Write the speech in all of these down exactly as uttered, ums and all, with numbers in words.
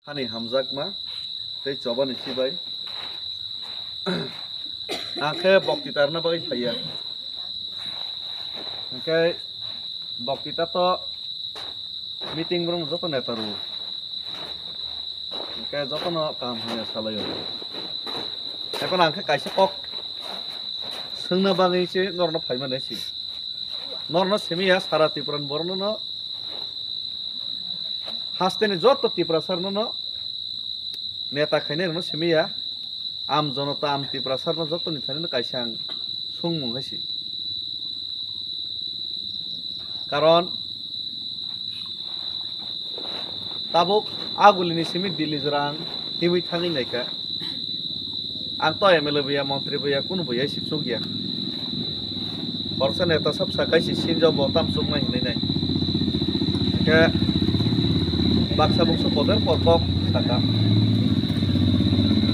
Ani hamjakma tei chobani sibai. Ang khe boktita rwna bagwi phaiya. Hwnkhe boktita to meeting rwng joto neta rw. Hwnkhe jotono kaham hamya salaio. Ekhon ang khe kaisa kok swngna bagwi se norno phaimani se. Norno simi ya sara Tripura ni borok no hasteni joto Tripura sar no neta khainai rwno simi ya. Am jonota, am Tiprasa rwno jotoni thani no kaisa ang sungmung hai se. Karon tabuk agulini simi Delhi jora ang himwi thangwi naikha. Ang to M L A boya, montri boya, kunu boya sibsuk ya. Horsa neta sab sakai si sinjo bo tam suk nai hinwi nai. Ke baksa buksa kotor kotor kok saka.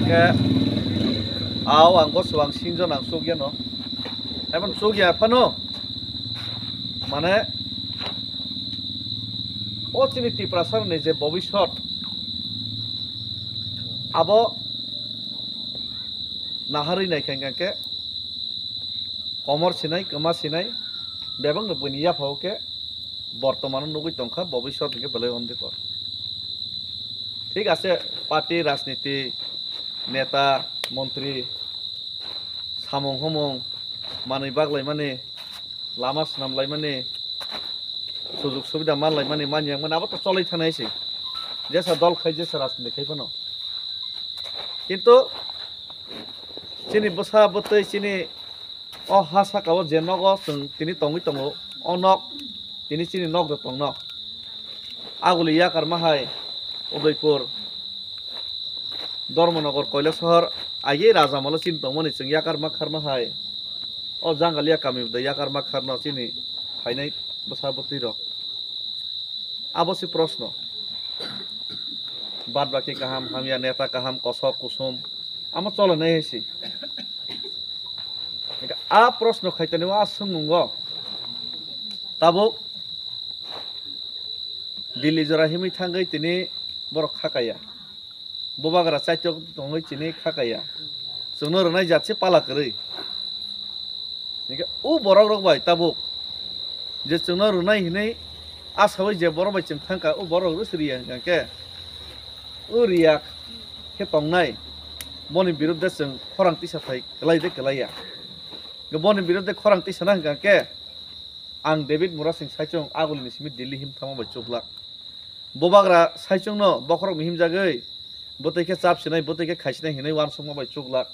Ke au ang go suang sinjo nang suk ya no. Emon suk ya phano. Mane o chini Tiprasa ni je bobisot abo naharwi naikha hwnkhe komor sinai, kwma sinai, bebakno buini yaphao khe bortomano nugwi tongkha, bobisot hwnkhe belai hondikor. Thik ase, party, rajniti, neta, montri, samung humung, manwi baglaimani, lama swnamlaimani, sujug subida manlaimani, manyangmani, abo to cholwi thanai se. Jesa dol khai, jesa rajniti khai phano. Kintu chini bwsa bwtwi chini o ha saka o je nogo chwng tini tongwi tongo, o nok tini chini nok de tongno. Aguli yakarma hai Udaipur, Dharmanagar, Kailasahar, agi Rajamalo chini tongmani chwng yakarma kharma hai. O Jangalia kami de yakarma kharno chini phainai bwsa bwtwi rok. Abo se proshno. Bad baki kaham hamya, neta kaham, kosok kusum, amo cholenai hai se. Hingke a proshno khaitani o a swngmungo tabuk Delhi jora himwi thangwi tini borok khakaya. Bubagra chaitok tongwi chini khakaya. Chwngno rwnai jat se pala kwrwi. Hingke o borok rok bai tabuk je chwngno rwnai hinwi asawi je borok bai chwng thangkha, o borok rok se riya hwnkha khe, o riya khe tongnai boni biruddhe chwng khorang tisa thai kwlai de kwlaiya. Boni biruddhe khorang tisana hwnkha khe ang David Murasing saichung agulini simi Delhi himthangma bai chuklak. Bubagra saichungno bokhorok mihimjagwi bwtwi khe chap sinai, bwtwi khe khai sinai hinwi uansukma bai chuklak.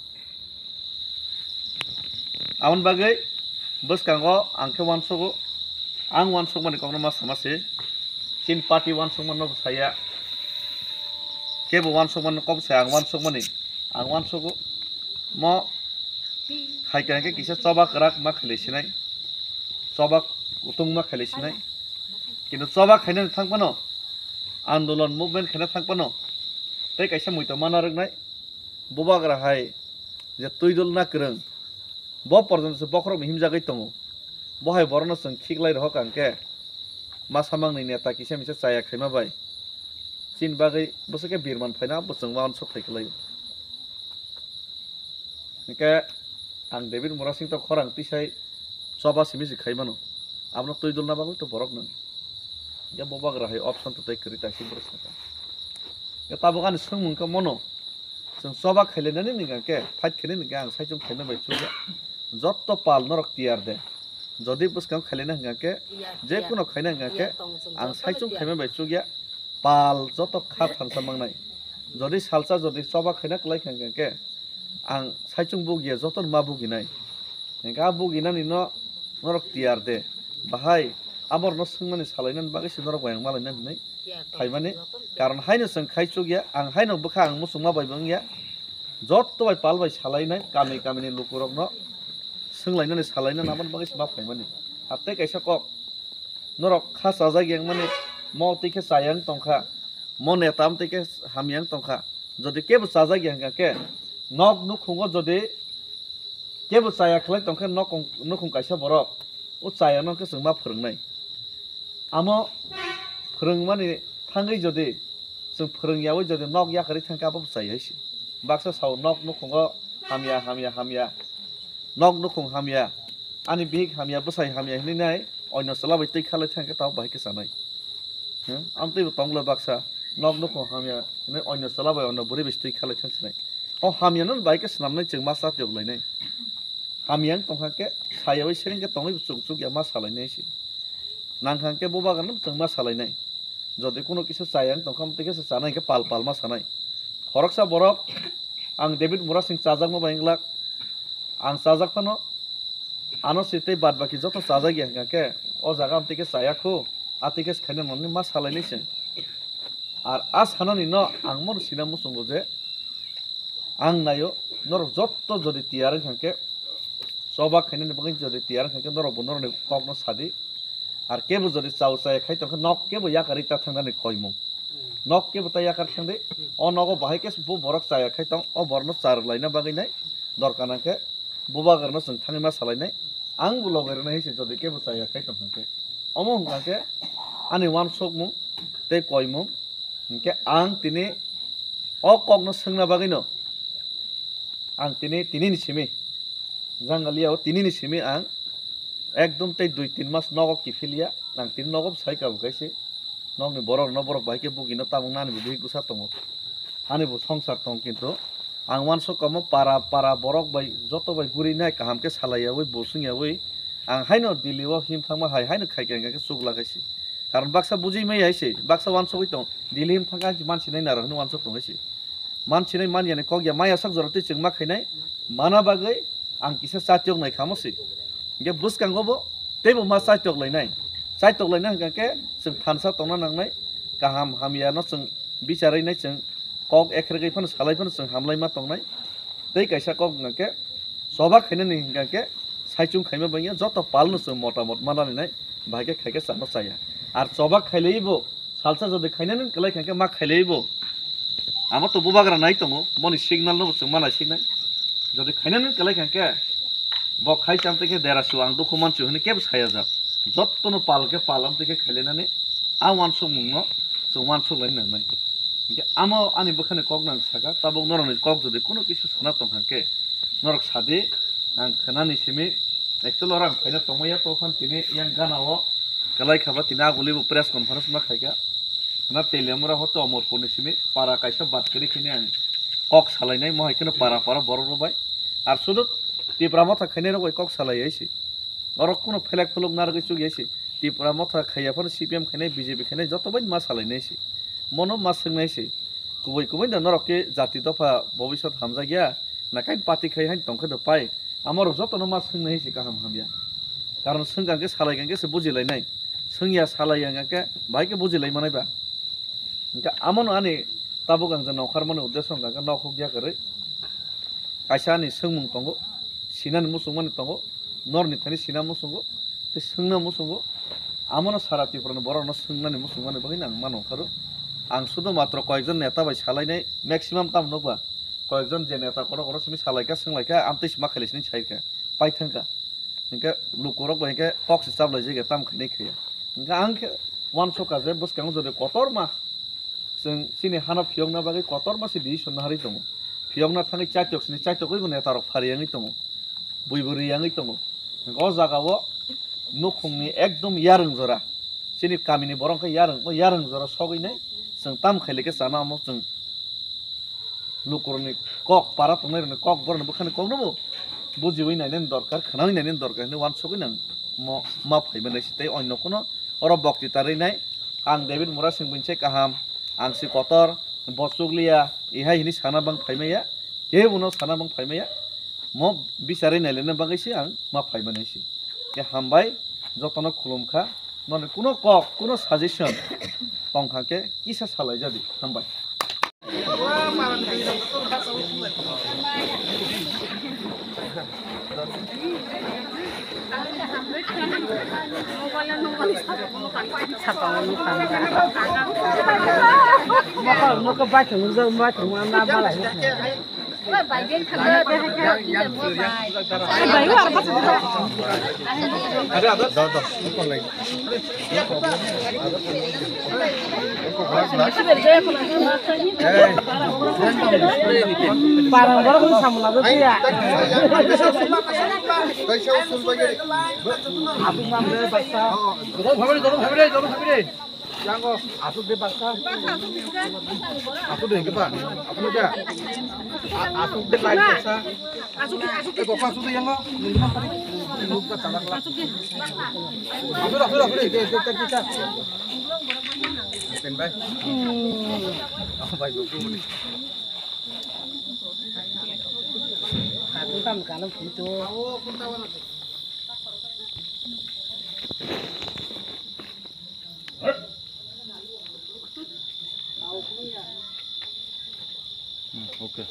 Aboni bagwi bwskango ang khe uansugo, ang uansukmani kokno ma sama se, chini party uansukmano bo saya, kebo uansukmani kok saya, ang uansukmani, ang uansugo, mo Khai kha khe kisa choba kwrak ma khailai sinai, choba kutung ma khailai sinai. Kintu choba khainani thang phano, andolon movement khaina thang phano, tei kaisa muitu mana rwknai, bubagra hai je twi dol na kwrwng, bo porjonto se bokhorok himjagwi tongo. Bo hai borokno chwng khiklai rohor kha hwnkhe, masa mangni neta kisa misa chaya khaima bai chini bagwi bwswk khe birman phaina bo chwng uansuk khai kwlaio. Hingke ang David Murasing to khorang tisai choba simi se khai mano. Abono twi dulna bagwi to borok nang. Hingke bubagra hai option to tei kwrwi taisik borok saka. Hingke tabuk ani swngmung khe mono. Chwng choba khailainani hingka khe, fight khainani hingka ang saichung khaima bai chukya. Jotto pal norok tiyar de. Jodi bwskang khailaina hingka khe, je kuno khaina hingka khe, ang saichung khaima bai chukya. Pal joto kha thansa mangnai. Jodi salsa jodi choba khaina kwlai kha hingka khe, ang saichung bugiya, jotono ma buginai. Hingke a buginani no norok tiyar de. Bahai aborno swngmani salainani bagwi se norok bai ang malainani hinwi phaimani. Karon haino chwng khai chukya, ang haino bwkha ang muchungma bai bo wngya. Joto bai pal bai salainai, kami kamini lukurokno swnglainani salainani aboni bagwi se ma phaimani. Ar tei kaisa kok, norok kha chajak yang mani mo twi khe chayang tongkha, mo neta amtwi khe hamyang tongkha. Jodi kebo chajak ya hingka khe, nok nukhungo jodi kebo chaya khlai tongkhe nokong-, nukhung kaisa borok, o chayano khe chwng ma phwrwngnai. Amo phwrwngmani thangwi jodi Chwng phwrwng yaui jodi nok yakarwi thangkhe abo bwchai hai se. Baksa sao nok nukhungo hamya, hamya, hamya. Nok nukhung hamya. Ani bihik hamya, bwsai hamya hinwi nai, oino chwla bai twi khalai thangkhe tabuk bahai khe chanai. Hmm? Amtwi bo tonglo baksa. Nok nukhung hamya hinwi oino chwla bai oino bwrwi bai twi khalai thang sinai. O hamya no bahai khe swnamnai chwng ma cha tiyok lainai. Hamya wng tongkha khe, sayaui sereng khe tongwi chuk chuk ya ma salainai se. Nangkha khe bubagrano chwng ma salainai. Jodi kuno kisa chaya wng tongkha, amtwi khe se chanai khe pal pal ma sanai. Khoroksa borok, ang David Murasing chajakma bai wng glak. Ang chajak phano, ano se tei bad baki joto chajak ya hwnkha khe, o jaga amtwi khe chaya khu, atwi khe se khaina nani ma salainai se. Ar a sanani no ang mano sina muchungo je, ang naio, norok jotto jodi tiyar wngkha khe, choba khainani bagwi jodi tiyar wngkha khe, norok bo norokni kokno sadi. Ar kebo jodi chao chaya khai tongkha, nok kebo yakarwi ta thangnani koimung. Nok kebo ta yakar thangdi. O nogo bahai khe bo borok chaya khai tong, o borokno cha rwlaina bagwi nai dorkar nangkhe bubagrano chwng thangwi ma salainai. Ang bo loge rwnai hai se jodi kebo chaya khai tongkha khe. Omo hwnkha khe ani uansukmung tei koimung. Hinkhe ang tini o kokno swngna bagwino ang tini, tinini simi, jangaliao tinini simi ang ekdom tei dui tin mas nogo kiphilya, ang tini nogo bwsai kabu kaise, nokni borok rwno borok bahai khe bugino tabuk nani bo bihik bwsa tongo, ani bo songsar tong, kintu ang uansuk kamo para para borok bai joto bai guri nai kaham khe salai yaui bo swng yaui ang haino Delhi o him thangma hai haino khai khe hwnkha khe chukla kaise. Karon baksa bujui maya hai se, baksa uansugui tong, Delhi him thangkha hai se mansinai naro hinwi uansuk tong hai se. Mansinai manyani kok ya, maya sak jora twi chwng ma khainai, mana bagwi ang kisa chatiok nai khamo se. Hinkhe bwskango bo teibo ma chatiok lainai. Chatiok lainai hwnkha khe chwng thansa tongna nangnai, kaham hamya no chwng bicharwi nai chwng kok ekhrwgwi phano salai phano chwng hamlai ma tongnai. Tei kaisa kok hwnkha khe choba khainani hwnkha khe saichung khaima bangya joto palno chwng motamot manani nai, bahai khe khai khe chano chaya. Ar choba khailaiwi bo salsa jodi khainani kwlai kha khe ma khailaiwi bo. Amo to bubagra nai tongo, boni signal no bo chwng ma naisiknai. Jodi khainani kwlai kha khe bo khai chamtwi khe dera su ang dukhu mansu hwnwi kebo saya jak. Jottono pal khe pal amtwi khe khailainani a uansukmungno chwng uansuk lai nangnai. Hinkhe amo ani bwkhani kok nang saka, tabuk norokni kok jodi kuno kisu sana tongkha khe norok sadi, ang khwnani simi, actually oro ang phaina tongmaya, tophan tini yang gana o kwlai khaba tini aguli bo press conference ma khaikha. Khwna Teliamura hoto Omorpurni simi para kaisa bat kwrwi khini ang kok salainai, mohai kheno para para borok rok bai. Ar sudu Tipra motha khainai rok bai kok salai hai se. Oro kuno phelek phuluk narwgwi chukya se. Tipra motha khaiya phano C P M khainai, B J P khainai joto bai ma salainai se. Mono ma swngnai se. Kubui kubui no norok khe jati dopha bobiswt hamjakya. Na kain party khai hain tongkhe do pai. Amorok jotono ma swngnai se kaham hamya. Karon swngkang khe salaikang khe se bujilainai. Swngya salai yang khe bahai khe bujilai manai ba. Hinkhe amono ani tabuk ang je nongkhormani uddesyo hwnkha khe nok huk yakarwi kaisa ani swngmung tongo, sinani muchungmani tongo, norni thani sina muchungo, tei swngna muchungo. Amono sara Tripurani borokno swngnani muchungmani bagwino ang ma nongkhoro. Ang sudu matro koyekjon neta bai salainai, maximum tamo nukba, koyekjon je neta kotor kotor simi salaikha, swnglaikha, amtwi se ma khailai sini saikha, paithangkha. Hinkhe lukurok bai hinkhe kok se chaplaijak ya, tamo khainai khaiya. Hinkhe ang khe uansukha je bwskango jodi kotorma chwng chini hano phiyokna bagwi kotorma se decision naharwi tongo. Phiyokna thangwi chaitok sini chaitokgwi bo netarok phariyangwi tongo, buibo riyangwi tongo. Hinkhe o jagao nukhungni ekdom yarwng jora. Chini kamini borok khe yarwng, yarwng jora sogwi nai chwng tam khailai khe chana omo chwng lukurokni kok, para tongnairokni kok, borokni bwkhani kokno bo bujiwi nainani dorkar, khwnawi nainani dorkar hinwi uansukgwi nang mo ma phaimani se tei onno kuno oro bokti tarwi nai. Ang David Murasing buini se kaham, ang se kotor, bo chukliya, ihai hinwi sana bang phaimaya, kebono sana bang phaimaya, mo bicharwi nailaina bagwi se ang ma phaimani se. Khe hambai, jotono khulumkha, noni kuno kok, kuno suggestion tongkha khe kisa salaijadi, hambai. Asuk de basta. Asuk de ke pa? Asuk de. Asuk de lai basta. Asuk de, asuk de. Asuk de. Asuk de, asuk de. Asuk de, asuk de. Pen bai. Bai. Aku tam kanam pintu. Hmm, okay.